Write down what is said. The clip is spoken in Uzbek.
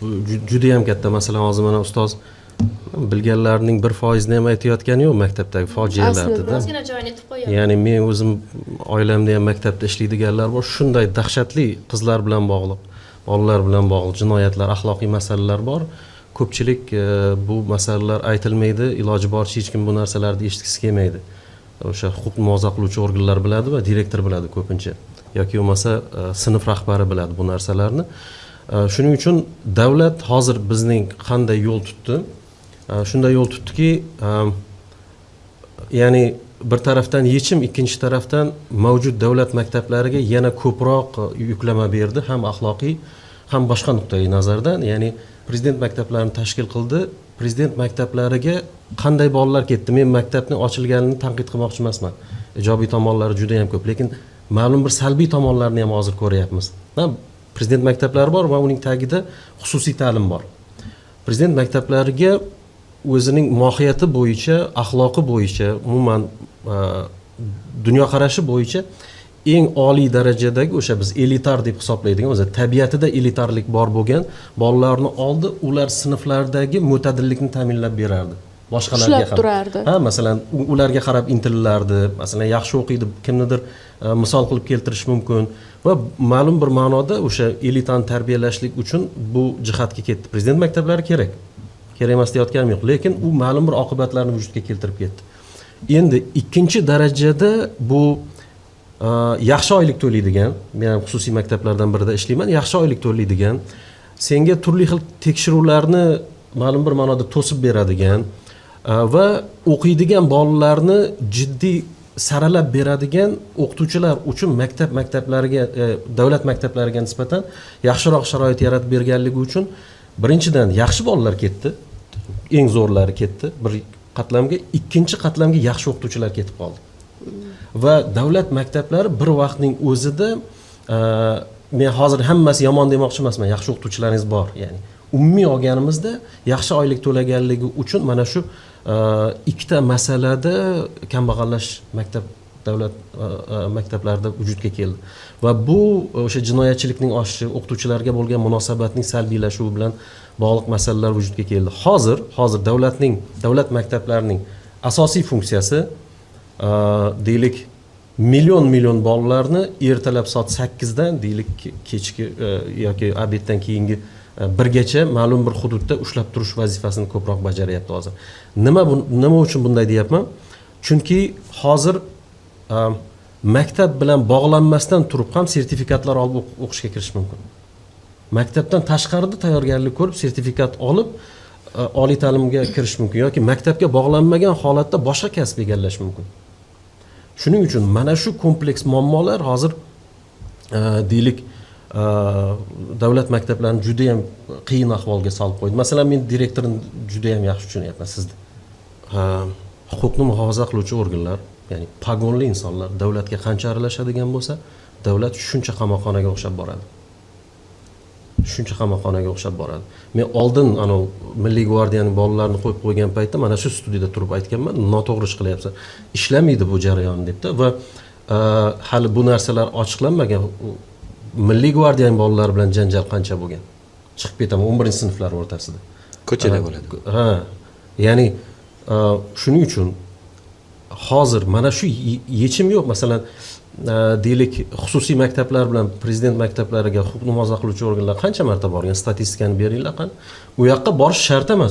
Bu judayam katta masala. Hozir mana ustoz bilganlarining 1%ini ham aytayotgani yo'q maktabdagi fojialarni. Ozgina joyini aytib qo'ying. Ya'ni men o'zim oilamda ham maktabda ishlaydiganlar bor, shunday dahshatli qizlar bilan bog'liq, bolalar bilan bog'liq jinoyatlar, axloqiy masalalar bor. Ko'pchilik bu masalalar aytilmaydi, iloji boricha hech kim bu narsalarni eshitgisi kelmaydi. O'sha huquq muhofaza qiluvchi organlar biladi va direktor biladi ko'pincha yoki bo'lmasa sinf rahbari biladi bu narsalarni. Shuning uchun davlat hozir bizning qanday yo'l tutdi? Shunday yo'l tutdiki, ya'ni bir tarafdan yechim, ikkinchi tarafdan mavjud davlat maktablariga yana ko'proq yuklama berdi, ham axloqiy, ham boshqa nuqtai nazardan. Ya'ni prezident maktablarini tashkil qildi. Prezident maktablariga qanday bolalar ketdi? Men maktabni ochilganini tanqid qilmoqchi emasman, ijobiy tomonlari juda yam ko'p, lekin ma'lum bir salbiy tomonlarini ham hozir ko'ryapmiz. Ha, prezident maktablari bor va uning tagida xususiy ta'lim bor. Prezident maktablariga o'zining mohiyati bo'yicha, axloqi bo'yicha, umuman dunyoqarashi bo'yicha eng oliy darajadagi, o'sha biz elitar deb hisoblaydigan, o'zi tabiatida elitarlik bor bo'lgan bolalarni oldi. Ular sinflardagi mo'tadillikni ta'minlab berardi boshqalarga Ushlab ham. turardi. Ha, masalan, ularga qarab intililardi, masalan, yaxshi o'qiydi, kimnidir misol qilib keltirish mumkin va ma'lum bir ma'noda o'sha elitani tarbiyalashlik uchun bu jihatga ketdi. Prezident maktablari kerak, kerak emas deyotganim yo'q, lekin u ma'lum bir oqibatlarni vujudga keltirib ketdi. Endi ikkinchi darajada bu yaxshi oylik to'laydigan, men ham xususiy maktablardan birida ishlayman, yaxshi oylik to'laydigan, senga turli xil tekshiruvlarni ma'lum bir ma'noda to'sib beradigan va o'qiydigan bolalarni jiddiy saralab beradigan o'qituvchilar uchun maktab maktablariga davlat maktablariga nisbatan yaxshiroq sharoit yaratib berganligi uchun, birinchidan, yaxshi bolalar ketdi, eng zo'rlari ketdi bir qatlamga, ikkinchi qatlamga yaxshi o'qituvchilar ketib qoldi. Va davlat maktablari bir vaqtning o'zida, men hozir hammasi yomon demoqchi emasman, yaxshi o'qituvchilaringiz bor, ya'ni umumiy olganimizda yaxshi oylik to'laganligi uchun mana shu ikkita masalada kambag'allash maktab, davlat maktablarida vujudga keldi va bu o'sha jinoyatchilikning oshishi, o'qituvchilarga bo'lgan munosabatning salbiylashuvi bilan bog'liq masalalar vujudga keldi. Hozir davlat maktablarining asosiy funksiyasi, deylik, million million bolalarni ertalab soat 8dan, deylik, kechki yoki обед dan keyingi 1gacha ma'lum bir hududda ushlab turish vazifasini ko'proq bajaryapti hozir. Nima uchun bunday deyapman? Chunki hozir maktab bilan bog'lanmasdan turib ham sertifikatlar olib o'qishga kirish mumkin. Maktabdan tashqarida tayyorgarlik ko'rib, sertifikat olib, oliy ta'limga kirish mumkin yoki maktabga bog'lanmagan holatda boshqa kasb egallash mumkin. Shuning uchun mana shu kompleks muammolar hozir, deylik, davlat maktablarini judayam qiyin ahvolga solib qo'ydi. Masalan, men direktorni judayam yaxshi tushunyapman sizni. Huquqni muhofaza qiluvchi organlar, ya'ni pogonli insonlar davlatga qancha aralashadigan bo'lsa, davlat shuncha qamoqxonaga o'xshab boradi, shuncha qamoqxonaga o'xshab boradi. Men oldin anavi Milliy gvardiyaning bolalarini qo'yib qo'ygan paytda mana shu studiyada turib aytganman, noto'g'ri ish qilyapsan, ishlamaydi bu jarayon debda. Va hali bu narsalar ochiqlanmagan. Milliy gvardiyaning bolalari bilan janjal qancha bo'lgan, chiqib ketaman, 11-sinflar o'rtasida ko'chada bo'ladi. Ha, ya'ni shuning uchun hozir mana shu yechim yo'q. Masalan, deylik, xususiy maktablar bilan prezident maktablariga huquqni muhofaza qiluvchi organlar qancha marta borgan, statistikani beringlar qani. U yoqqa borish shart emas.